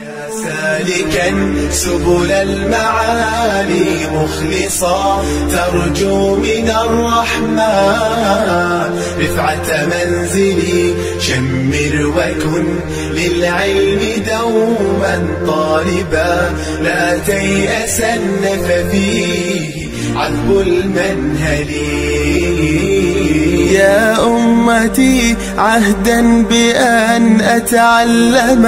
يا سالكا سبل المعالي مخلصا ترجو من الرحمن رفعة منزلي، شمر وكن للعلم دوما طالبا، لا تيأسن ففيه عذب المنهل. يا أمتي عهدا بأن أتعلم،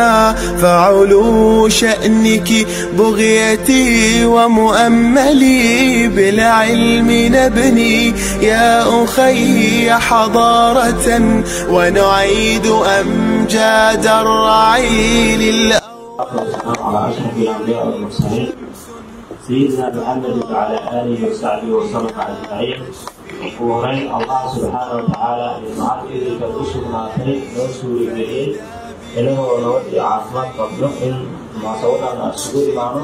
فعلو شأنك بغيتي ومؤملي، بالعلم نبني يا أخي حضارة، ونعيد أمجاد الرعيل. على أشرف الأنبياء والمرسلين سيدنا محمد وعلى آله وصحبه وسلم أجمعين. Ugu horeyn, Allah subxaana wa tacaala iyo mahad idinka u sugnaatay noo suurigeliyey inagoo nabad iyo caafimaad qabno in munaasabadan aan isugu imaano.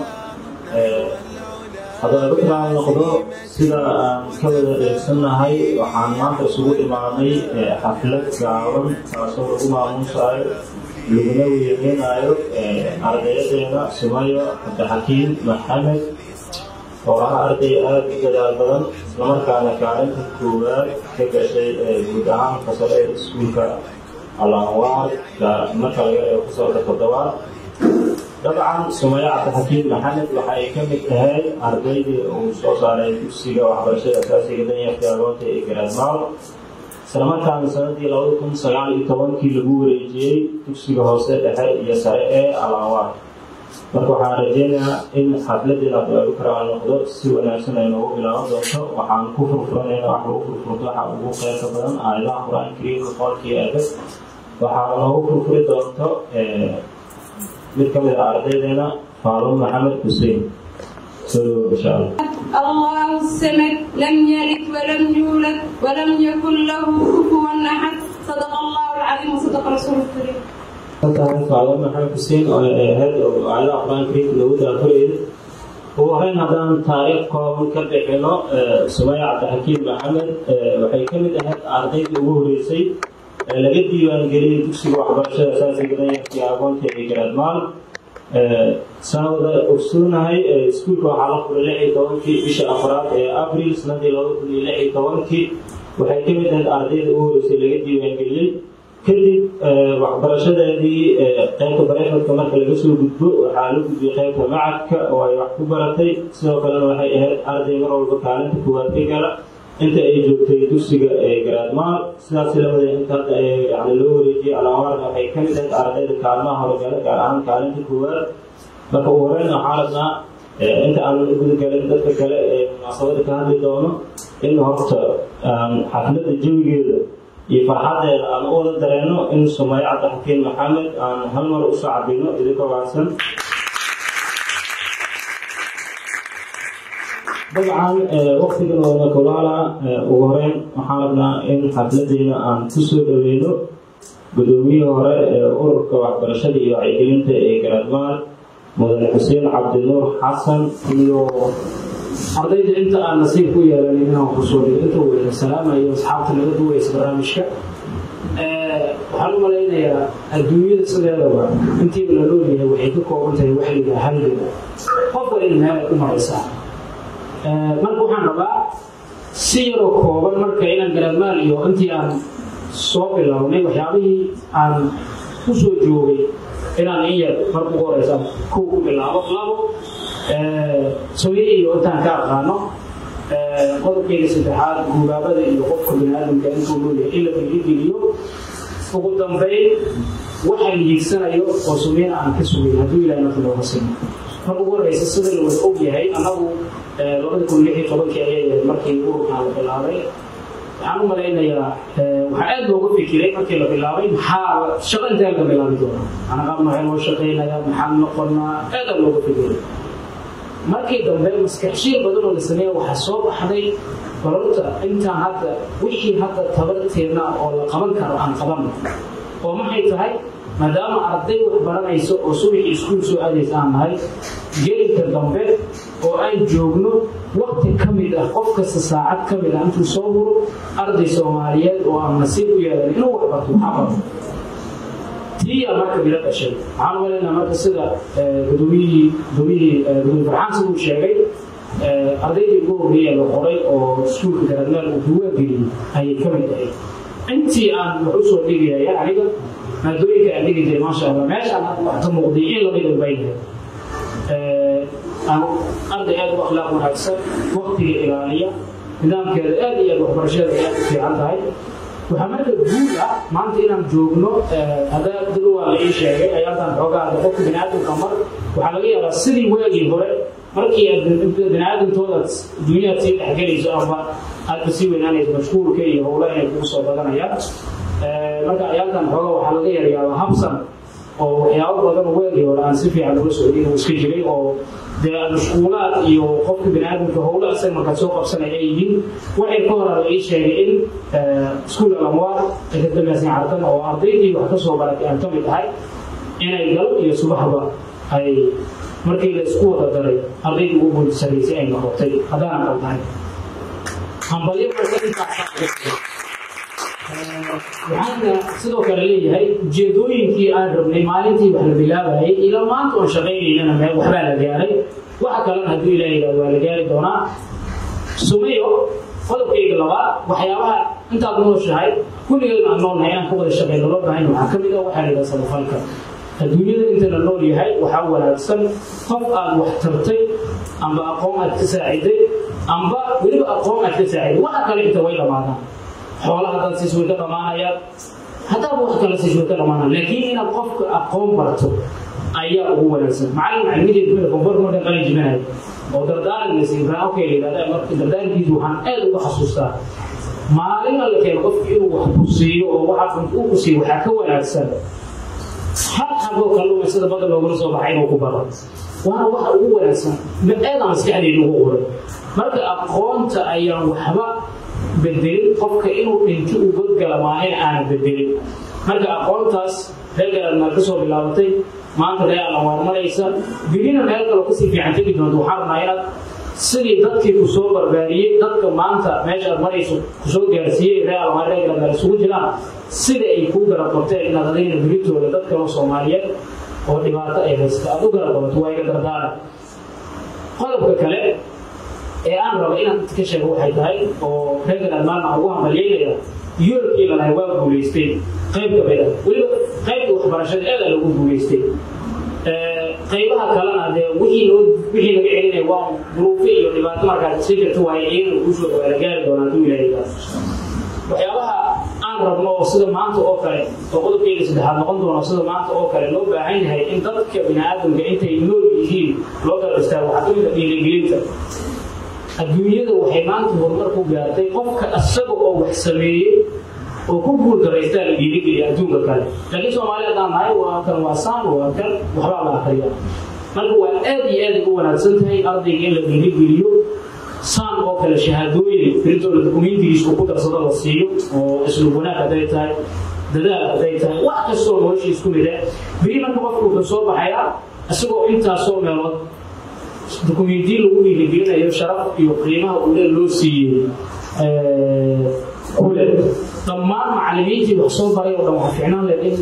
Haddana ruxaan noqdo, sida aan ka wada dheegsannahay, waxaan maanta isugu imaanay xaflad gaaban taasoo lagu maamuusayo laguna weyneynaayo ardayadeena Sumayo Cabdixakiim Maxamed, oo ah arday aada u dadaal badan, islamarkaana kaalinta koowaad ka gashay guud ahaan fasalada iskuulka Al-Anwaar marka laga eego fasalka toddobaad. Dabcan, Sumayo Cabdixakiim Maxamed waxa ay ka mid ahayd ardaydii uu soo saaray dugsiga waxbarashada asaasiga danyarta agoonta ee Garaadmaal, islamarkaana sanadii 2019-kii lagu wareejiyey dugsiga hoose, dhexe iyo sare ee Al-Anwaar. Marka waxaan rajeynayaa in xafladeena hadduu karaa noqdo si wanaagsan ay noogu bilaaban doonto. Waxaan ku furfuranayna, wax lagu furfurto waxa ugu kheyrka badan aayadaha Qur-aanka Kariimka, qolkii Eebe. Waxaa noogu furfuri doonto mid ka mid ah ardaydeena, Faadumo Maxamed Xuseen. Soo dhawow, insha Allah. الله الصمد، لم يلد ولم يولد ولم يكن له كفوا أحد. صدق الله العظيم وصدق رسوله الكريم. Tahay Faadumo Maxamed Xuseen oo ahayd oo aayadaha Qur-aanka Kariimka lagu daafurayay. Ugu horeyn, haddaan taariikh kooban ka bixino Sumaya Cabdixakiim Maxamed, waxay ka mid ahayd ardaydii ugu horeysay ee laga diiwaangeliyey dugsiga waxbarashada asaasiga danyarta agoonta ee Garaadmaal. Sanada ogsoonahay, iskuulka waxaa la furay 16-kii bisha afraad ee Abril sanadii 2016-kii. Waxay ka mid ahayd ardayda ugu horeysay laga diiwaangeliyey. Kadib waxbarashadeedii qaybta private-ka marka laga soo gudbo, waxaa la gudbiyey qaybta macadka oo ay wax ku baratay. Sidoo kalena waxay ahayd arday mar walba kaalinta koowaad ka gala inta ay joogtay dugsiga ee Garaadmaal. Sidaas lamida, inta hadda yani loo wareejiyey Al-Anwaarna, waxay ka mid ahayd ardayda kaalmaha horgala, gaar ahaan kaalinta koowaad. Marka ugu horeyn, waxaa rabnaa inta aanan u gudagalin dadka kale ee munaasabada ka hadli doono in horta aan xafladda jawigeeda iyo farxaddeeda aan u wada dareenno in Sumayo Cabdixakiin Maxamed aan hal mar usoo cabino idinkoo wacsan. Dabcan, waqtigan waana kulaala. Ugu horeyn, waxaan rabnaa in xafladeena aan kusoo dhaweyno gudoomiyihii hore ee ururka waxbarashada iyo wacyigelinta ee Garaadmaal, mudane Xuseen Cabdinuur Xasan. Iyo ardayda inta aan nasiib ku yeelanin inaan kusoo dhigo inta weyna salaamayo asxaabta naga duwaysa barnaamijka. Waxaan u malaynayaa adduunyada sideedaba intiiba la nool yahay waxay ka kooban tahay waxa la yidhaha halgan, qof walina meel ay u maraysaa. Marka waxaan rabaa si yaroo kooban marka inaan Garaadmaal iyo intii aan soo bilownay, waxyaabihii aan ku soo joogay, inaan in yar marka ugu horeysa kow ku bilaabo, labo Sumaye iyo intaan ka aqaano, qodobkeyga saddexaad guubaabada iyo qofka biniaadamka intuu noolyahay in la dhiirigeliyo, ugu dambayn waxaan hiigsanayo oo Sumeyna aan ka sugay hadduu Ilahay nafta looga siino. Marka ugu horeysa, sida la wada og yahay, annagu 2016-kii ayay ahayd markii ururkan la bilaabay. Waxaan u malaynayaa waxaa aad looga fikiray markii la bilaabay, maxaa shaqo intee laga bilaabi doonaa, macna qaab noocee loo shaqaynayaa, maxaan noqonaa, aad aa looga fikiray. Markii dambe maskaxshiil badan oo la sameeya waxaa soo baxday balorta intaan hadda wixii hadda tabarteena oo la qaban karo aan qabanno, oo maxay tahay, maadaama arday wax baranayso oo subaxii iskuul soo aadaysa aan nahay, gelinka dambe oo aan joogno waqti ka mid ah qof kasta saacad ka mid ah intuu soo huro arday Soomaaliyeed oo aan nasiib u yeelan inuu wax barto waxaa barto. Tiya marka miro dhashay. Waxaan u maleynayaa marka sida gudoomiyihii gudoomiye Farxaan siduu sheegay, ardaydii ugu horreeyay la qoray oo iskuulka Garaadmaal uu diiwaan geliyey ayay ka mid ahayd. Intii aan wax u soo dhigayay aniga maadooyinka aan dhigi jiray, maasha Allah, meeshaan hadda wax ka muuqday in lamid un bay ahayd. Arday aad u akhlaaq wanaagsan, waqtiga ilaaliya, nidaamkeeda aad iyo aad, waxbarashadeeda ay aad u fiican tahay. Waxaa marka guul ah maanta inaan joogno. Hadda dad waa la ii sheegay ayaantan xoogaa hadda qofka biniaadamka mar waxaa laga yaabaa sidii waagii hore markii aad biniaadamtooda dunyaad sii dhexgelayso ama aadba sii weynaanayso, mashquulka iyo howlaha inay kugu soo badanayaan. Marka ayaantan xoogaa waxaa laga yaryaabaa habsan oo waxyaabo badan oo waagii hore aan si fiican ula socday inuu iska jiray, oo dee mashquulaad iyo qofka biniaadamka howlo isaga markaad soo qabsanaya ay yihiin. Waxay ka horaa la ii sheegay in iskuul Alamwaar ay ka dambaysan Cartan oo ardaydii wax ka soo baratay aan ka mid ahay, inay galab iyo subaxba ay markii la isku wada daray ardaydii ugu guul sarreysay ay noqotay, haddaanan qaldahay. Hambalyo marka intaas. Waxaana sidoo kale leeyahay ujeedooyinkii aan rabnay maalintii wax la bilaabayay ilaa maanta oon shaqaynaynana meel waxbaa la gaaray, waxa kalena hadduu Ilaah yidhahdo waa la gaari doonaa. Sumayo, qodobkayga labaad, waxyaabaha intaad nooshahay kulligeed aan noolnahay inaan ka wada shaqeyno loo baahan waxaa ka mid ah waxaa la yidhaha samafalka. Adduunyada inta la nool yahay waxaa wanaagsan qof aad wax tartay amba aqoon aad ka saaciday, amba weliba aqoon aad ka saaciday. Waxa kale inta way dhamaadaan, xoolaha haddaad siis way ka dhamaanayaan, haddaad wax kale siis way ka dhamaanayaan, laakiin inaad qofka aqoon barto ayaa ugu wanaagsan. Macallin macallimiinteed kumida koonfurka markaan qalin jibinayo oo dardaaran la siiyey, Ibrahim okay la yidhahda, marka dardaarankiisu waxaan aad uga xasuustaa: maalin alla keeno qofki inuu wax ku siiyo oo waxa uu ku siiyo waxaa ka wanaagsan hal xaboo kalluumaysada badda loogula soo baxay inuu ku baro, waana waxa ugu wanaagsan. Ma aad aan maskaxdeyda ugu qoray. Marka aqoonta ayaan waxba bedelin, qofka inuu dhinto uu godgala maahin aanan bedelin. Marka aqoontaas reer Garaadmaal ka soo bilaabatay, maanta reer Alanwaar maraysa, bilina meel kaloo kasii fiican tegi doonto. Waxaan rabnaa inaad sidii dadkii ku soo barbaariyey, dadka maanta meesha aad marayso kusoo gaarsiiyey, reer Alanwaar, reer Garaadmaal isugu jiraan, sida ay kuu garab qabteen inaad adigana bilitooda dad kaloo Soomaaliyeed oo dhibaato ay haysta aad u garab qabato, waa iga dardaaran. Qodobka kale ee aan rabo inaan inta ka sheego waxay tahay oo reer Garaadmaalna ugu hambalyeynaya, yoolkii lalahay waa guulaystay qayb ka mid ah, weliba qaybta waxbarashada aad aa loogu guulaystay. Qaybaha kalena dee wixii loo wixii laga celinaya waa duruufo iyo dhibaato markaas iska jirto waaye, iyagana guushooda waa la gaari doonaa hadduu Ilaahay yidhaahdo. Waxyaabaha aan rabno oo sida maanta oo kale oo qodobkayga saddexaad noqon doono, sida maanta oo kale loo baahan yahay in dadka biniaadamka intay nool yihiin loo garab istaago, waxaa ka mid ah dhiirigelinta. Adduunyada waxay maanta horumar ku gaartay qofka isaga oo wax sameeyey oo ku guul daraystaa la dhiirigeliya adduunka kale, laakiin Soomaali haddaan nahay waa kan waa saan, waa kan waxbaa la akriyaa. Marka waa aad iyo aad ay u wanaagsan tahay ardayga in la dhiirigeliyo, saan oo kale shahaadooyin firitooda dokumentigiisa uu ku darsado la siiyo, oo isluub wanaag hadday tahay, dadaal hadday tahay, wax kastoo nolosha isku mid ah. Beri marka qofku wuxuu soo baxayaa isagoo intaasoo meelood dokumentiyo lagu dhiirigelinayo, sharaf iyo qiimaha uu le loo siiyey kule. Dhammaan macallimiintii wax soo baray oo dhan waxaa fiicnaan lahayd in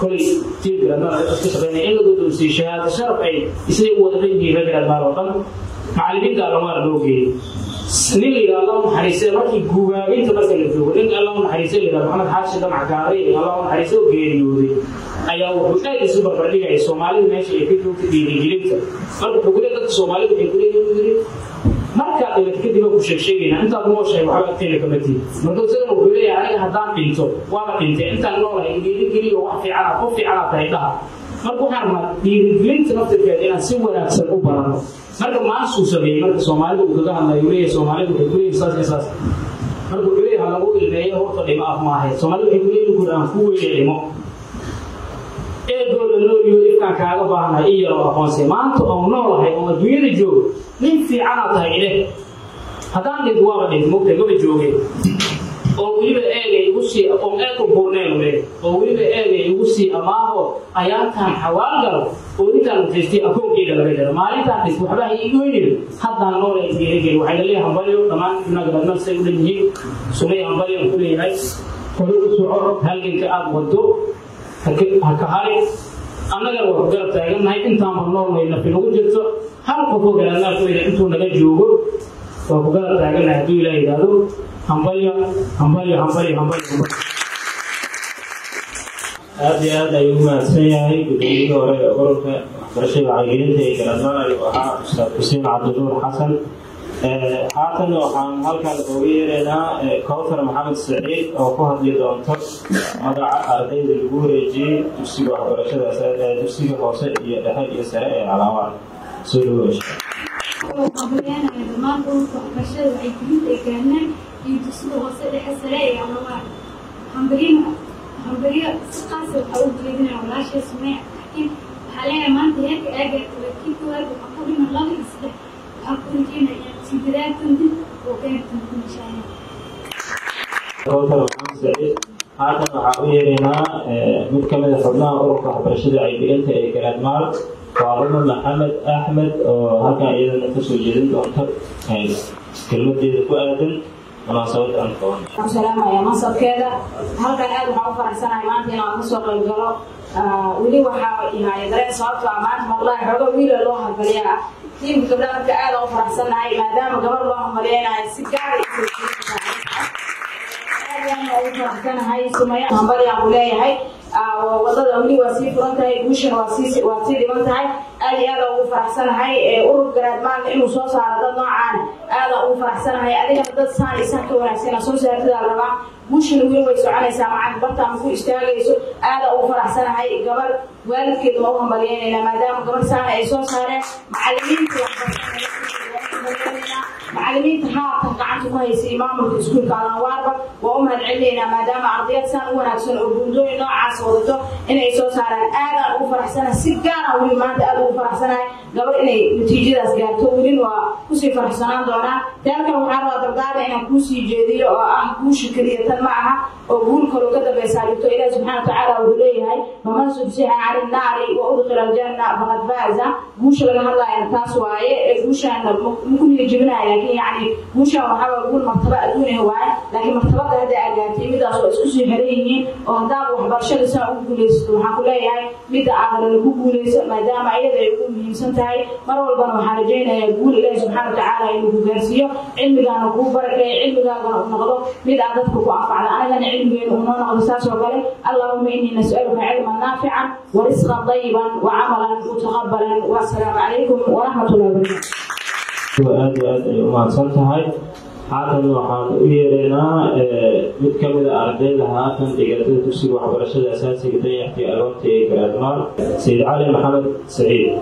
kolay tiir Garaadmaal ka shaqeynaya in la guddoonsiiyo shahaado sharaf ay isay u wada dhan yihiin reer Garaadmaal oo dhan. Macallimiinta Alamaar loo geeyey nin la yidhaha, Allah u naxariistay, markii guubaabinta marka la joogo, nin Allah u naxariistay la yidhaha Maxamed Xaashi Damac Gaari, Allah u naxariistay, oo geeriyooday, ayaa wuxuu aad isu barbardhigaya Soomaalida meesha ay ka joogta dhiirigelinta. Marka wuxuu ku leeyahay dadka Soomaalida waxay ku leeyihiin, uu yidhi, markaad dhimato kadib aan ku sheeg sheegaynaa, intaad nooshahay waxba agteena kama tihin. Marka isagana wuxuu leeyahay aniga haddaan dhinto waaba dhintay, intaan noolahay dhiirigeliyo, wax fiicana, qof fiicana tahay dhaha. Marka waxaan rabnaa dhiirigelinta naftirkeeda inaan si wanaagsan u barano. Marka maasuu sameeyey marka Soomaalida uu kaga hadlayo, uu leeyahay Soomaalida waxay ku leeyihin saas iyo saas. Marka wuxuu leeyahay ha lagu ilmeeyo horta dhimo af maahe, Soomaalida waxay ku leeyihin kur aan ku weyne dhimo, eegoo la nooliyo ifkaan kaaga baahnahay in yaroo aqoonsi. Maanta oon noolahay oo adduunyada joogo nin fiicanaad tahay ileh, haddaan dhinto waaba dhinto, mogtay maba joogeen, oo weliba eegay igu sii oon aad u buurneen le, oo weliba eegay igu sii amaaho ayaantaan xawaal galo oo intaan mutaystay akoonkeyga laga jaro maalintaan dhis waxba ha ii goynin, haddaan noolay dhiirigeli. Waxay leeyahay hambalyo dhammaan ibna Garaadmaal say u dhan yihiin. Sumay, hambalyo aan ku leeyahay, hore u soco halganka aad wado. Ha ka harin, annagana waa ku garab taagannahay intaanba noolnay, nafi nagu jirto. Hal qof oo garaadmaal ku yidha intuu naga joogo waa ku garab taagannahay hadduu Ilaah yidhaahdo. Hambalyo, hambalyo, hambalyo, hambalyo, hambalyo. Aad iyo aad ayuu u mahadsan yahay gudoomiyihii hore ee ururka waxbarashada wacyigelinta ee Garaadmaal ayuu ahaa Ustaad Xuseen Cabdinuur Xasan. Haatan waxaan halkan uga yeeraynaa Kowthar Maxamed Saciid oo ku hadli doonto magaca ardayda lagu wareejiyey dugsiga waxbarashada, dugsiga hoose iyo dhexe iyo sare ee Calaamaad. Soo dhawow. Hambalyaynaya dhammaan ururka waxbarashada wacyigelinta ee Gaarnaan iyo dugsiga hoose, dhexe, sare ee Calaamaad. Hambalyo, hambalyo. Si qaasa waxaa u jeedinaya walaashay Sumaya Cabdixakiim. Waxaa leeyahay maanta heerka aa gaartay waa kii koowaad, waxaa ku dhiman laba iyo saddex. Waxaa ku rajeynaya inaad sii dadaal doontid oo gaari doontid, insha Allah. Kowthar Maxamed Saciid. Haatan waxaan u yeeraynaa mid ka mid a xubnaha ururka waxbarashada wacyigelinta ee Garaadmaal, Faadimo Maxamed Axmed, oo halkan iyadana kasoo jeedin doonta kelmadeeda ku aadan munaasabad aan qaban. Waxaan salaamaya mansabkeeda halkan. Aad waxaan u faraxsanahay maanta inaan kasoo qayb galo. Weli waxaa ihaaya dareen, sababtoo ah maanta wallahi xooga wiila loo hambaliyaa ah tiimka gabdhaha. Marka aad aan u faraxsanahay maadaama gabar loo hambaliyaynayo, si gaar ah aad ayaan ugu faraxsanahay. Sumaya, hambalyaan ku leeyahay. Wadada weli waa sii furan tahay, guushana waa sii dhiman tahay. Aad iyo aad ugu faraxsanahay urur Garaadmaalna inuu soo saaro dad noocaan. Aad ugu faraxsanahay. Adigana dad saan isaan ka wanaagsan inaad soo saartidaa rabaa. Guushana weli way soconaysaa, macanka bartaa ma ku istaagayso. Aad ugu faraxsanahay. Gabar waalidkeeda waa u hambalyeynayna maadaama gabar saana ay soo saareen. Macalimiinta waxbarashada, macalimiinta haatan gacanta ku haysay, maamulka iskuulka Alanwaarba waa u mahad celinaynaa maadaama ardayad saan u wanaagsan oo buundooyin noocaas wadato inay soo saaraan. Aadaan ugu faraxsanahay, si gaara weli maanta aad ugu faraxsanahay gabar inay natiijadaas gaarto. Welina waa kusii faraxsanaan doonaa. Taan kale waxaa rabaa dardaarna inaan kuusii jeediyo oo ah guusha keliya tan ma aha oo guul kaloo ka dambaysaa jirto. Ilahi subxaana watacaala wuxuu leeyahay: "فمن زحزح عن النار وأدخل الجنة فقد فاز." Guusha laga hadlaayana taas waaye. Guushaana maku niya jebinaya, laakiin yacni guushaan waxaa waa guul martaba adduuniya waaye, laakiin martabada hadda aa gaartay midaas waa isku sii xiran yihiin. Oo haddaaba waxbarashada saa ugu guulaysato, waxaan ku leeyahay midda aakhirana ku guulayso maadaama iyada ay ugu muhiimsan tahay. Mar walbana waxaan rajaynayaa guul Ilaahi subxaana watacaala inuu ku gaarsiiyo, cilmigaana kuu barakeeyo, cilmigaagana uu noqdo mid aad dadka ku anfacda, anagana cilmigeena uu noo noqdo saas oo kale. اللهم إني نسألك علما نافعا ورزقا طيبا وعملا متقبلا، والسلام عليكم ورحمة الله وبركاته. Aad iyo aad ay u mahadsan tahay. Haatan waxaan u yeeraynaa mid ka mid a ardayda haatan dhigatada dugsiga waxbarashada asaasiga danyartii agoonta ee Garaadmaal, Sayid Cali Maxamed Saciid.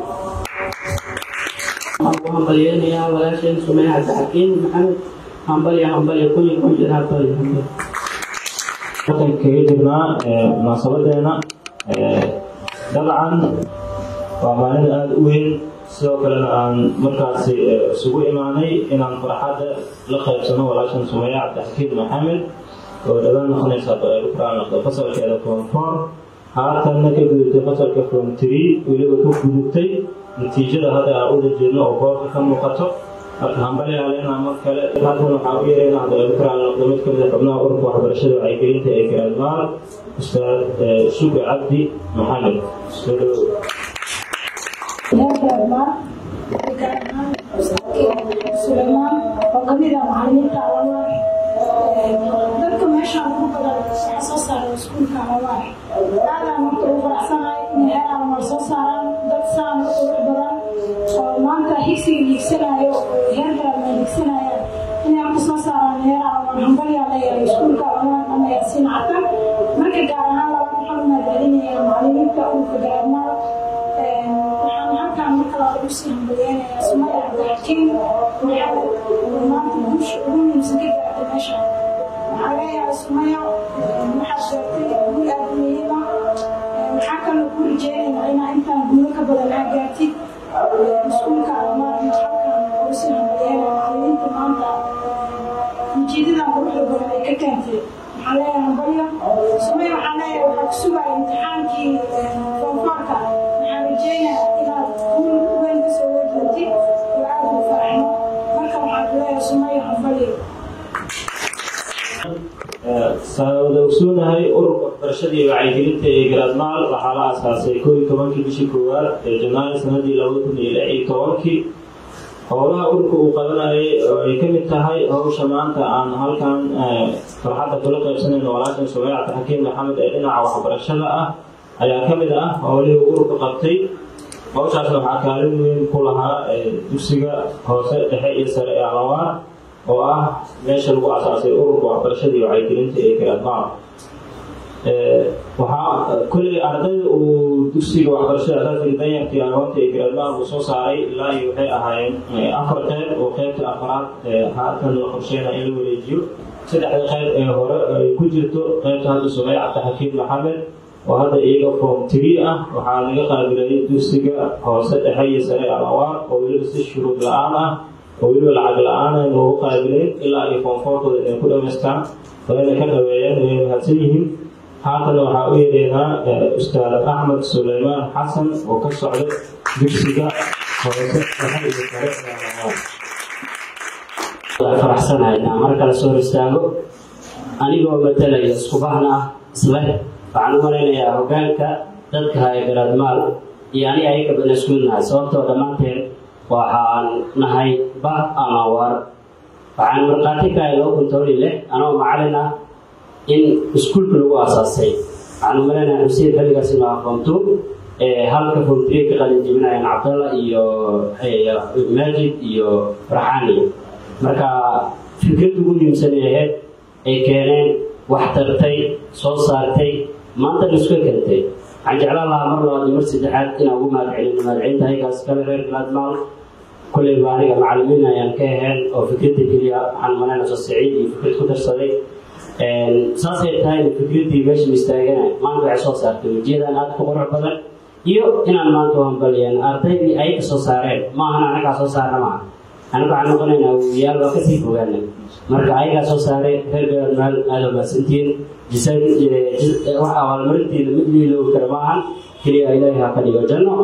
Waxaan ugu hambalyeynayaa walaasheen Sumaya Cabdixakiim Maxamed. Hambalya, hambalya, kun iyo kun jeer hambalya, hambalya. Halkan kaga jirnaa munaasabadeena. Dabcan waa maalin aada u weyn, sidoo kalena aan markaasi isugu imaanay inaan farxadda la qaybsano walaashan Sumaya Cabdixakiim Maxamed oo dhawaan noqonaysa quraan noqdo fasalkeeda form four, haatanna ka gudubtay fasalka form three, weliba ka gudubtay natiijada hadda aan uda jeedno oo boorka ka muuqato. Marka hambalyaa leenaha mar kale. Halkan waxaan u yeeraynaa hadda lagu quraan noqdo mid ka mid a xubnaha ururka waxbarashada wacyigelinta ee Garaadmaal, Ustaad Suga Cabdi Maxamed. Soo dhawow. Reer Garaadmaal, Suleymaan oo kamid ah macalimiinta Alawaar. Dadka meeshaan ugu badan waxaa soo saaray iskuulka Alawaar. Aadaan horta ugu faraxsanahay inay heer Alawaar soo saaraan dad saan u qurux badan oo maanta higsiga hiigsanayo oo heer Garaadmaal hiigsanayaan inay horta soo saaraan heer Alawaar. Hambalyaa leeyahay iskuulka Alawaar ama Yaasiin Catan. Marka gaar ahaan labaad waxaan u mahadcelinayaa macalimiinta ururka Garaadmaal. Waxaan halkaan marka labaad ugu sii hambalyeynayaa Sumaya Cabdixakiim Maxamed oo maanta guusha ugu muhiimsan ka gaartay meesha. Waxaan leeyahay Sumaya, waxaad gaartay guul aad u muhiim ah. Waxaa kaloo ku rajeynaynaa inaa intaan guulo ka badan aa gaartid. Iskuulka Alamaarna halkaan ugu sii hambalyeynaya macalimiinta maanta natiijadan quruxda badan ay ka keentay. Waxaan leeyahay hambalyo Sumaya. Waxaan leeyahay waxaa ku sugaya imtixaankii form fourka. Waxaan rajeynayaa inaad guul weyn kasoo wey doontid oo aad u faraxno. Marka waxaan ku leeyahay Sumaya, hambalyo. Saa wada ogsoonahay, ururka waxbarashada iyo wacyigelinta ee Garaadmaal waxaa la aasaasay 11-kii bishii koowaad ee Janaayo sanadii 2016. Howlaha ururka uu qabanayay oo ay ka mid tahay howsha maanta aan halkan farxadda kula qaybsanayno walaashan Sumaya Cabdixakiim Maxamed ee dhinaca waxbarashada ah ayaa ka mid ah howlihii ururka qabtay. Howshaasna waxaa kaalin weyn ku lahaa dugsiga hoose, dhexe iyo sare ee Alawaar, oo ah meesha lagu asaasay ururka waxbarashada iyo wacyigelinta ee Garaadmaal. Waxaa kulley ardayda uu dugsiga waxbarashada asaasiga danyarta iyo agoonta ee Garaadmaal uu soo saaray ilaa iyo waxay ahaayeen afar qeyb, oo qeybta afraad haatan la qorsheynaya in la wareejiyo. Saddexda qeyb ee hore ay ku jirto qeybta hadda Sumaya Cabdixakiim Maxamed oo hadda iyaga form 3 ah, waxaa laga qaabilayay dugsiga hoose, dhexe iyo sare ee Alawaar, oo weliba si shuruud la-aan ah oo weliba lacag la-aan ah loogu qaabilayn ilaa iyo form 4-kooda inay ku dhamaystaan, wayna ka dhaweeyeen, way mahadsan yihiin. Haatan waxaa u yeereynaa Ustaad Axmed Suleymaan Xasan oo ka socda dugsiga hoose, dhexe iyo sare ee Alawaar. Faraxsanahay inaan mar kale soo hor istaago anigoo matalaya isku bahna ah isleh. Waxaan u malaynayaa hoggaanka dadka haya Garaadmaal iyo aniga ayaga badan isku mid nahay, sababtoo dhammaanteen waxaan nahay bah ama waar. Waxaan markhaati ka ahay 2016 anoo macalin ah in iskuulka lagu aasaasay. Waxaan u malaynayaa Xuseen xilligaas inuu ahaa form 2, halka form 3 ka qalin jebinayaan Cabdalla iyo Maajid iyo Farxaani. Marka fikrad ugu muhiimsan ay ahayd ay keeneen, wax tartay, soo saartay, maantana isku keentay. Waxaan jeclaan lahaa mar labaad iyo mar saddexaad inaan ugu mahad celino mahadcelinta haygaas kale reer Garaadmaal. Kulley ba aniga macallimiin ayaan ka ahayn oo fikradda keliya waxaan malaynaa soo Saciid iyo fikrad ku darsaday. Saasay tahay fikraddii meesha istaagana maanta waxay soo saartay wajiyadan aad ku qurux badan iyo inaan maanta u hambaliyeen ardaydii ay ka soo saareen. Ma ahan anagaa soo saarna, maaha anaga, waxaan noqonaynaa wiyaal waa kasii fogaana. Marka ayagaa soo saaray. Reer Garaadmaal, aada mahadsantihiin. Wax abaalmarintiina mid liiloogi kara maahan, keliya Ilaahay ha ka dhigo janno.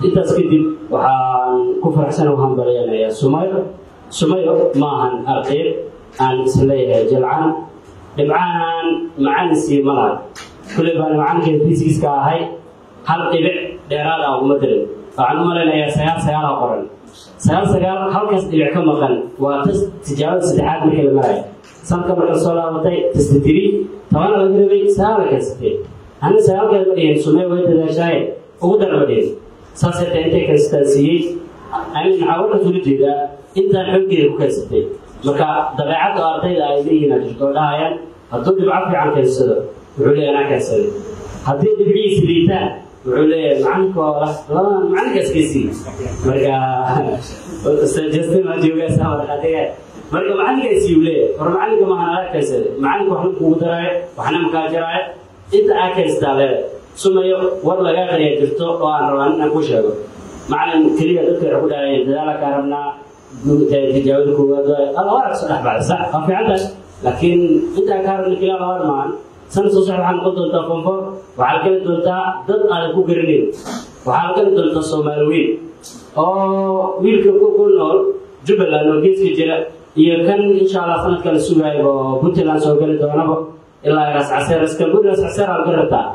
Intaas kadib waxaan ku faraxsan u hambalyanayaa Sumayo. Sumayo maahan ardayd aan isleeyahay jalcan dhibcahan macalin sii ma laha. Kulley baan macalinkeeda fiisigiska ahay, hal dhibic dheeraad ah uguma dirin. Waxaan u malaynayaa 9 9 aa qoran, 9 9, halkaas dhibic ka maqan waa tas tijaabada saddexaad markii la marayo sanka. Marka soo laabatay test 3, 10 laga rabay, 9 keensatay. Ana sagaalkeeda ma dhihin Sumee way dadaashaaye ugu dar, ma dhihin. Saasay tahay intay keensataan siiyey. Ani maxaa warkaas ula jeedaa? Intaan xooggeeda ku keensatay. Marka dabeecadda ardayda ay leeyihiin aa jirto oo dhahayaan hadduu dhibco fiican keensado wuxuu leeyahay anaa keensaday, haddii dhibcihiisa liitaan wuxuu leeyahay macalinka waa labadan macalinkaas keesii. Marka Ustaad Justin waa joogaa saa markhaatiga. Marka macalinkaasi uu leeyahay, war macalinka maahan, anaa keensaday. Macalinka waxna kugu daraayo, waxna makaa jaraayo, inta aa keenstaa leedahay. Sumayo, war lagaa qariya jirto oo aan rabaa inaan ku sheego. Macalin keliya dadka waxay ku dhahayeen dadaala kaa rabnaa, tijaabada koowaad waay, alla war soo dhex baxday, sax waa fiican tahay, laakiin intaan kaa rabna keliya la war maahan. Sana soo socda waxaa noqon doontaa form 4, waxaa la geli doontaa dad aadan ku garanayn, waxaa la geli doontaa Soomaali weyn oo wiilka ku nool Jubbaland oo geeska jira iyo kan insha Allah sanadka la sugaayo oo Puntland soo geli doonaba ilaa Ras Caseer, Raskamburi, Ras Caseer aad geli rabtaa.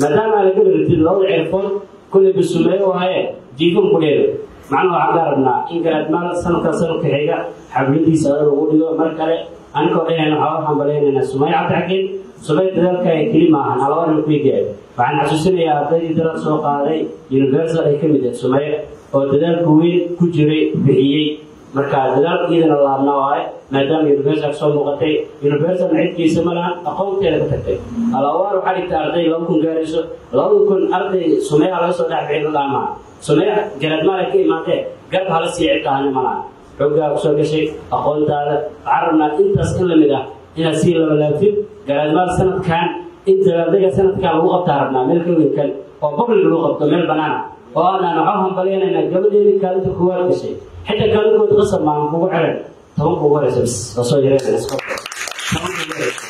Maadaama aad geli rabtid labada cirfood kulley bisumeeyo waaye jiifan ku dheedo. Macnaha waxaan ka rabnaa in Garaadmaal sanadka sanadka xiga xafladiisa adag ugu dhigo mar kale. Anikoo dhahayna waxaa u hambalyaynaynaa Sumaya Cabdixakiin. Sumaya dadaalka keli maahan Alawaar ku eegaya. Waxaan xasuusinayaa ardaydii dadaal soo qaaday Universal ay ka mid ahayd Sumaya oo dadaalka weyn ku jiray bixiyey. Marka dadaalka iyadana laabna waaye, maadaama Universal soo muuqatay. Universal cidkiisa ma lahan, aqoonteeda ka tagtay. Alawaar waxaa dhigtay arday 2000 gaarayso, 2000 arday Sumeya laga soo dhex bixin dhaamaa. Sumeya Garaadmaal ay ka imaatee garab hala sii cid tahani ma lahan, xooggaa kusoo gashay aqoontaada. Waxaan rabnaa intaas in lamid ah inaad sii labalaabtid. Garaadmaal sanadkan in dabaaldega sanadkan lagu qabtaa rabnaa meel ka weyn kan oo public lagu qabto, meel banaana oo aanaan waxaa hambalyanaynaa gabadheedii kaalinta koowaad gashay. Xitaa kaalinkood qasab maahan kugu xiran, 10-ka ugu horeysa bis oo soo yareynaysa 10-ka ugu horeysa.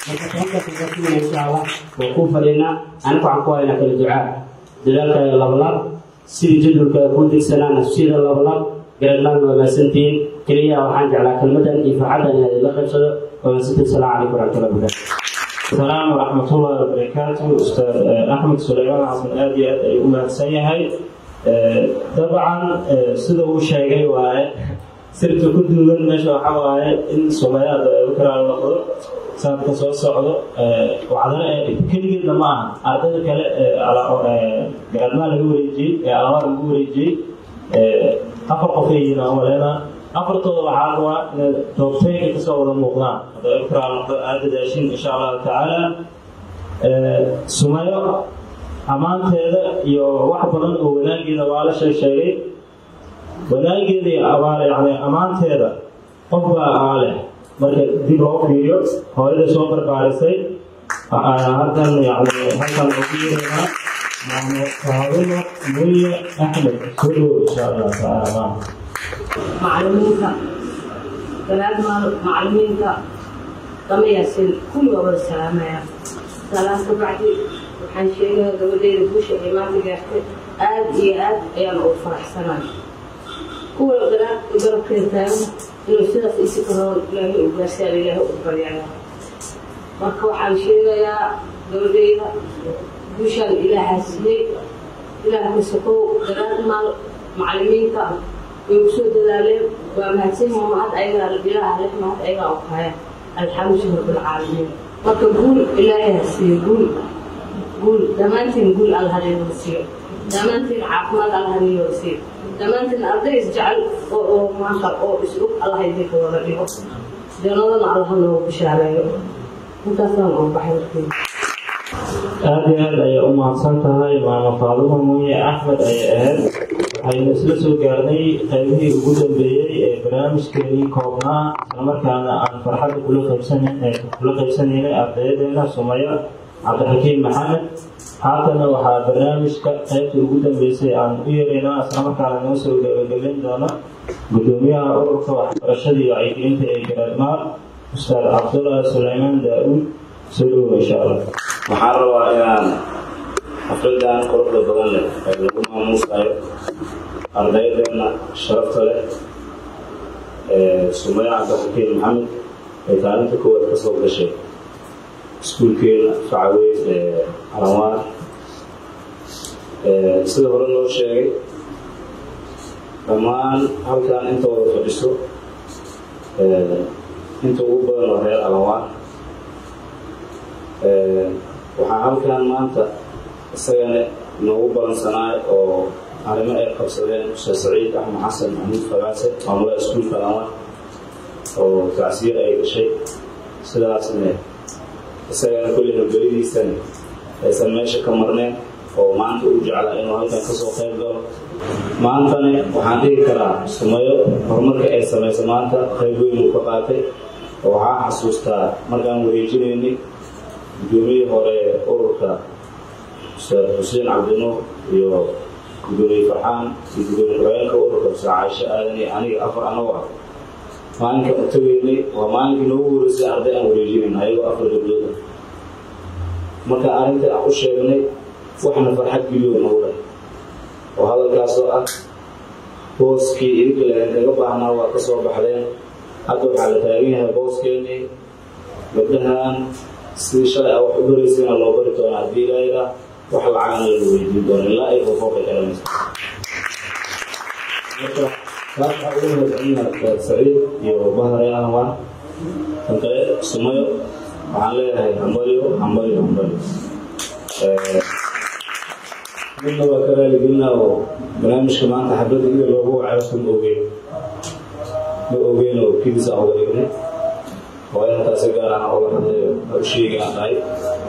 Marka 10-kaas ugaarsiinaya insha Allah waa kuu fadhiinaa. Anigu waxaan ku haynaa kala ducaa, dadaalkaaga labalaab, sidii jadwalkaaga kuu degsanaana sida labalaab. Garaadmaalna waa mahadsantihiin. Keliya waxaan jeclaa kelmadan iyo farxaddan inaad ila qaybsado. Waa mahadsantihiin. Salaamu calaykum waraxmatullahi wabarakaatu. السلام ورحمة الله وبركاته. أستاذ أحمد سليمان حسن aad iyo aad ay u mahadsan yahay. Dabcan sida uu sheegay waaye, sirta ku duugan meesha waxaa waaye in Soomaaliya ay u kala noqdo sanadka soo socdo wacdana ee keligeedna ma aha, ardayda kale garaadmaha laga wareejiyey ee Al-Anwaar lagu wareejiyey 4 qof ay yihiin aan maleynaa. Afartooda waxaa rabaa inay top 10 kasoo wada muuqdaan hadda u kala noqdo, aad dadaashin insha Allahu tacaala. Sumayo ammaanteeda iyo wax badan oo wanaageeda waa la sheegay, wanaageeda iyo abaal, yani ammaanteeda qof baa aa leh. Marka dib loo fiiriyo hooyada soo barbaarisay, halkan yani halkan ugu yeeraynaa Maamo Faadimo Muye Axmed. Soo dhowo insha Allah tacaala. Macallimiinta Garaadmaal, macallimiinta Dhamayaasin, kulli waa wada salaamaya. Salaam ka bacdi, waxaan sheegayaa gabadheyda guusha ay maanta gaartay aad iyo aad ayaan ugu faraxsanahay. Kuwa garabkeeda taagan inuu sidaas isi karoon Ilaahay u gaarsiyaa, Ilaahay u baryaya. Marka waxaan sheegayaa gabadheyda guushaan Ilaahaa siiyey, Ilaah masakow Garaadmaal macallimiinta way ku soo dadaaleen, waa mahadsan yihiin. Mahad ayagaa Ilaaha leh, mahad ayagaa u haya, alxamdu rabbilcaalamiin. Marka guul Ilaahay ha siiyo, guul guul dhammaantiin, guul Alla hadinwada siiyo dhammaantiin, caafimaad Alla hadin wada siiyo dhammaantiin, arday isjecel oo maasha oo is og Allah idinka wada dhigo, jannadana Allaha noogu bishaareeyo. Intaasaan ugu baxay markii. Aad iyo aad ayay u mahadsan tahay Maamo Faadimo Muuye Axmed ayay ahayd. Waxaynu isla soo gaarnay qaybihii ugu dambeeyey ee barnaamijkeenii koobnaa, islamarkaana aan farxadda kula qaybsanaynay ardayadeena Sumaya Cabdixakiim Maxamed. Haatana waxaa barnaamijka qaybta ugu dambeysay aan u yeeraynaa, islamarkaana noo soo gabagabayn doona gudoomiyaha ururka waxbarashada iyo wacyigelinta ee Garaadmaal, Ustaad Cabdullaahi Suleymaan Daa-uud. Soo dhowow insha Allah. Waxaan rabaa inaan xafladan quruxda badan leh ee lagu maamuusayo ardaydeena sharafta leh ee Sumaya Cabdixakiin Maxamed ee kaalinta koowaad ka soo gashay iskuulkeena facaweyn ee Al-Anwaar. Sida hore loo sheegay, dhammaan halkan inta wada fadhiso inta ugu badan waa reer Al-Anwaar. Waxaa halkan maanta isagana noogu balansanaay oo arrimo ay qabsadeen Ustaad Saciid Axmed Xasan Maxamuud Fagaase, maamulaha iskuulka Al-Anwaar, oo tacsiye ay gashay, sidaasna isagana kulli hambelidiisana aysan meesha ka marneen oo maanta uu jeclaa inuu halkan kasoo qayb galo. Maantana waxaan dhihi karaa Sumayo horumarka ay samayso maanta qayb weyn uu ka qaatay, oo waxaa xasuustaa markaan wareejinaynay gudoomiyihii hore ururka Ustaad Xuseen Cabdinuur iyo gudoomiye Farxaan iyo gudoomiye ku-xigeenka ururka Ustaad Caaisho Aadan iyo aniga, afar anagoo ah, maalinka u tageynay waa maalinkii noogu horeysay arday aan wareejinayn ayagoo 4 gabdhood ah. Marka arrinta aan u sheegnay waxna farxad geliyo nagu leh oo hadalkaasoo ah booskii idinka laydinkaga baahnaa waa ka soo baxdeen, hadda waxaa la taagan yahay booskeenii. Gabdhahan sidii shalay a wax u baraysayna loo bari doonaa haddii Ilaahay wax lacagana lagu weydiin doono ilaa ay fofoofay ka dhamayso. Marka taas waxaa ugu mahadcelinayaa Ustaad Saciid iyo bahare Al-Anwaar. Tan kale, Sumayo waxaan leeyahay hambalyo, hambalyo, hambalyo. Midna waa ka raaligelinaa oo barnaamijka maanta xafladda ida loogu wacay horta ma ogeyn, ma ogeyn oo kidis aan uga dhignay, waayo hataa si gaar ah uga hadlayo u sheegi aan dhahay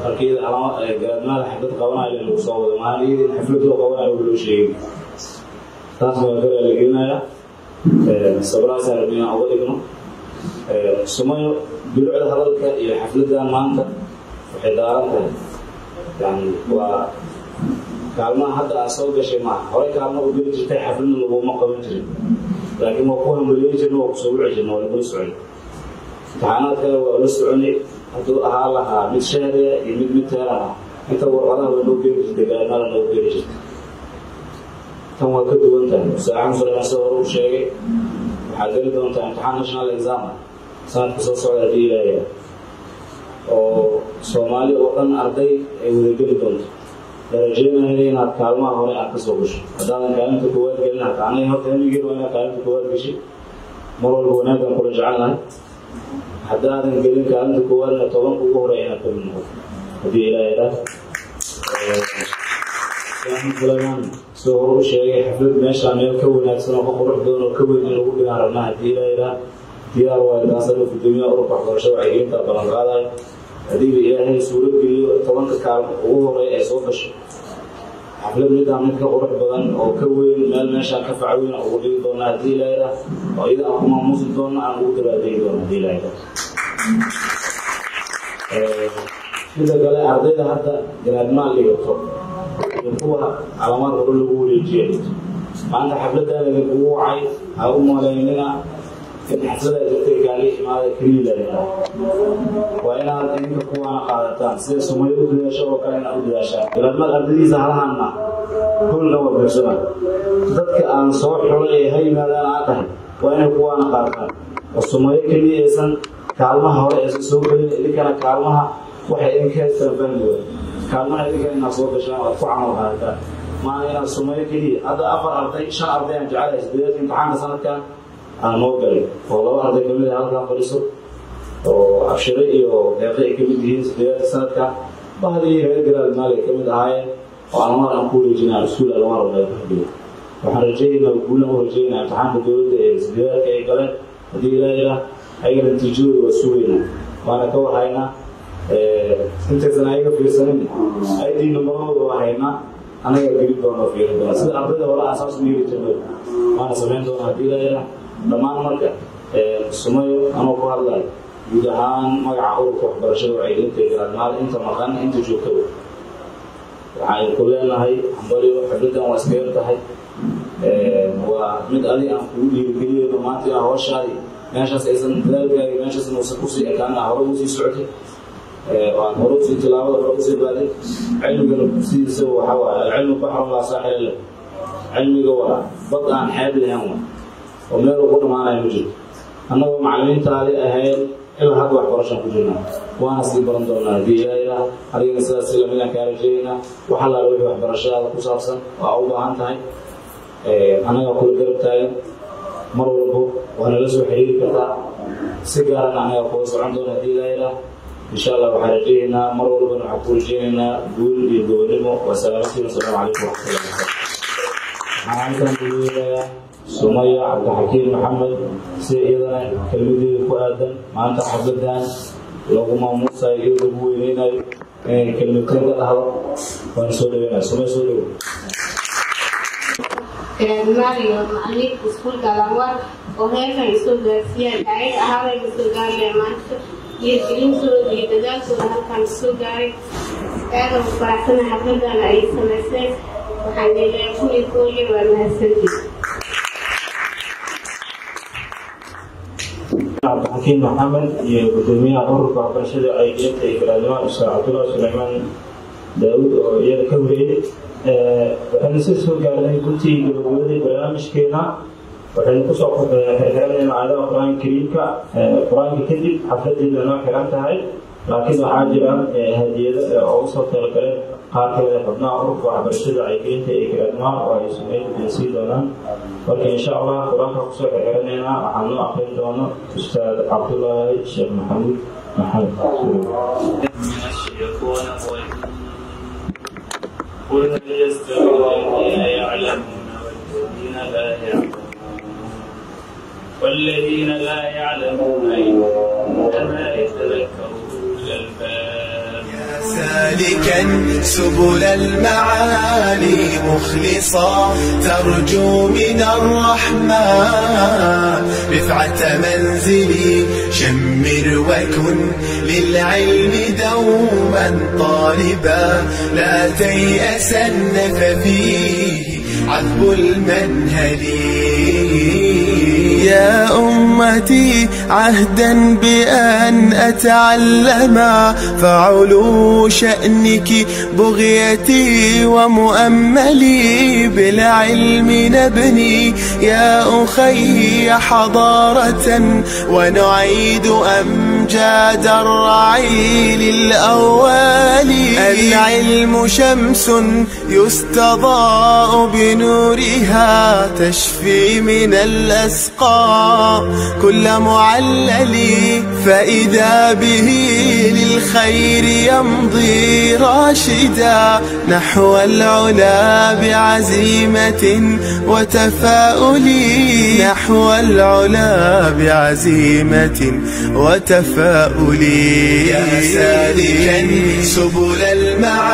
markii iyada Garaadmaada xaflad qabanayo lagu soo wado maalin iyada in xaflad loo qabanayo loo sheegin. Taas waa ka raaligelinayaa, sabraasaan rabbi inaan uga dhigno. Sumayo, bilucda hadalka iyo xafladdan maanta waxay daaran tahay, yani waa kaalmaha hadda aad soo gashay maaha. Horey kaalmo u geli jirtay, xafladna laguma qaban jirin, laakiin waa ku hambalyeyn jirna, waa kusoo wici jirna, waa lagula socon imtixaanaadkana, waa la soconay. Hadduu ahaa lahaa mid shahriya iyo mid teeran ah, inta warqadaha waa noo geeni jirtay, Garaadmaala noo geeni jirtay. Tan waa ka duwan tahay. Ustaad Axmed Suleymaan sida hore u sheegay, waxaa geli doontaa imtixaan national exam sanadka soo socda haddii Ilaahay. oo Soomaali oo dhan arday ay wada geli doonto. La rajeynayo inaad kaalmaha hore aad ka soo gasho. Haddaadan kaalinta koowaad gelin, hataa aniga horta hamigeed waa inaad kaalinta koowaad gashi. Mar walba wanaaggan kula jecelnahay. Haddaadan gelin kaalinta koowaadna, 10-ka ugu horeeya inaad ka mid noqoto haddii Ilaahay idhaah. Sulaymaan sidoo hore u sheegay, xaflad meesha meel ka wanaagsan oo ka qurux badan oo ka weyn in lagu dhigaan rabnaa haddii Ilaahay idhaah. Diyaar waayo taasana. Gudoomiyaha ururka waxbarashada wacyigelinta ballan qaadayo, hadiiba Ilaahay suurad geliyo 10-ka kaalmo ugu horeeya ee soo gasho, xaflad midaan mid ka qurux badan oo ka weyn, meel meeshaan ka faca weyn ugu dhigi doonaa haddii Ilaahay idhaah, oo iyada aan ku maamuusi doono, aan ugu dabaaldegi doono haddii Ilaahay idhaah. Midda kale, ardayda hadda garaadmaal dhigato iyo kuwa calaamaad hore lagu wareejiya dhigto, maanta xafladan idinkugu wacay ha u malaynina in xaflada jirtay kaali imaada keliya la. Waa inaad idinka kuwaana qaadataan sida Sumayo u dadaasho oo kale inaad u dadaashaan. Garaadmaal ardadiisa halahanna hoolna waa buuxsamaan. Dadka aan soo xulay ee ha yimaadaan aan dhahay waa inay kuwaana qaataan, oo Sumayo keliya aysan kaalmaha hore aysan soo gelin. Idinkana kaalmaha waxay idinka haystaan fahmi waay. Kaalmaha idinkana inaad soo gashaan oo aad ku camal qaadataan, maana inaad Sumayo keliya. Hadda afar arday, shan arday aan jecelahay sideedaadka imtixaanka sanadkan aan noo galay, oo laba arday kamid ah halkan fadhiso, oo Abshire iyo Deeqe ay kamid yihiin sideedaadka sanadkan, bahdii reer Garaad Maal ay kamid ahaayeen, oo Alamaar aan ku wareejinaa iskuul Alamaar oo laga fadhiyo. Waxaan rajeynaa, guulan u rajeynaa imtixaanka dowladda ee sideedaadka ay galeen haddii Ilaahay idhaah. Ayagana natiijadooda waa sugaynaa, waana ka warhaynaa. Intaysan ayaga fiirsanin, ID numberadooda waa haynaa, annagaa gelin doona oo fiirin doona, sida ardayda hore aan saas u yeeli jirnay waana samayn doona haddii Ilaahay idhaah. Dhammaan marka, Sumayo, anoo ku hadlayo guud ahaan magaca ururka waxbarashada wacyigelinta ee Garaadmaal, inta maqan, inta joogtaba, waxaan ku leenahay hambalyo. Xafladan waa iska yar tahay, waa mid adig aan kugu dhiirigeliyeyno maanta inaa hawshaadii meeshaas aysan, dadaalkaagi meeshaas inuusan kusii ekaana, hore usii socotay oo aan hore usii tilaabada hore usii qaaday. Cilmigana sidiisa waxaa waaye العلم بحر لا ساحل له. Cilmiga waa bad aan xeeb lahayn wa oo meel uu ku dhamaanayo ma jirto. Annagoo macallimiintaadi ahayd ilaa hadda waxbarashaan ku jirnaa, waana sii baran doonaa haddii Ilaahay idhaah. Adigana sidaas si lamidaan kaa rajeeynaa. Wax allaala wixii waxbarashadaada ku saabsan oo aa u baahan tahay, annagaa kula garab taagan mar walbo, waana la soo xiriiri kartaa. Si gaarana annagaa kula socon doona haddii Ilaahay idhaah. Insha Allah waxaan rajeynaynaa, mar walbana waxaan ku rajeynaynaa guul iyo gobonimo. Waa salaamantiin. Asalaamu calaykum waraxmatullahi wabarakatu. Waxaan halkan ugu yeerayaa Sumaya Cabdixakiim Maxamed si iyadana kelmadeeda ku aadan maanta xafladan lagu maamuusayo iyo lagu weyneynayo inay kelmadteen ka dhahdo. Waana soo dhaweynaya. Sumaya, soo dhawow. Garaadmaal iyo macallimiinta iskuulka Alanwaar oo heerkan isoo gaarsiiyaan, ayaga ahaabay isoo gaaraya maanta, dhiirgelintooda iyo dadaalkooda halkan isoo gaaray. Aad ugu faraxsanahay xafladan ay samayseen. Waxaan leeyahay 1001 jeer waa mahadsantihin. Cabdixakiim Maxamed iyo gudoomiyaha ururka waxbarashada wacyigelinta iyo garaadnimaha, Ustaad Cabdullahi Suleymaan Daawud, oo iyada ka horeeyey. Waxaynu si soo gaarnay guntii gabagabadii barnaamijkeena. Waxaynu kusoo xirxiranaynaa aayadaha Qur-aanka Kariimka. Qur-aanka kadib xafladeeda noo xiran tahay, laakiin waxaa jira hadiyado oo usoo talagaleen qaar ka mid a xubnaha ururka waxbarashada wacyigelinta ee garaadmaal oo ay Sumayda guddoonsiin doonaan. Marka insha Allah qur-aanka kusoo xirxiranaynaa. Waxaan noo aqrin doono Ustaad Cabdullaahi Sheekh Maxamuud Maxamed. من الشيطان الرجيم. قل هل يستوي الذين يعلمون والذين لا يعلمون، والذين لا يعلمون إنما يتذكر أولو الألباب. سالكا سبل المعالي مخلصا، ترجو من الرحمن رفعة منزلي. شمر وكن للعلم دوما طالبا، لا تيأسن ففيه عذب المنهل. يا أمتي عهدا بأن أتعلم، فعلو شأنك بغيتي ومؤملي. بالعلم نبني يا أخي حضارة ونعيد أمن أمجاد الرعيل الأول. العلم شمس يستضاء بنورها، تشفي من الأسقام كل معلل، فإذا به للخير يمضي راشدا نحو العلا بعزيمة وتفاؤل، نحو العلا بعزيمة وتفاؤل. يا سالكا سبل المعالي.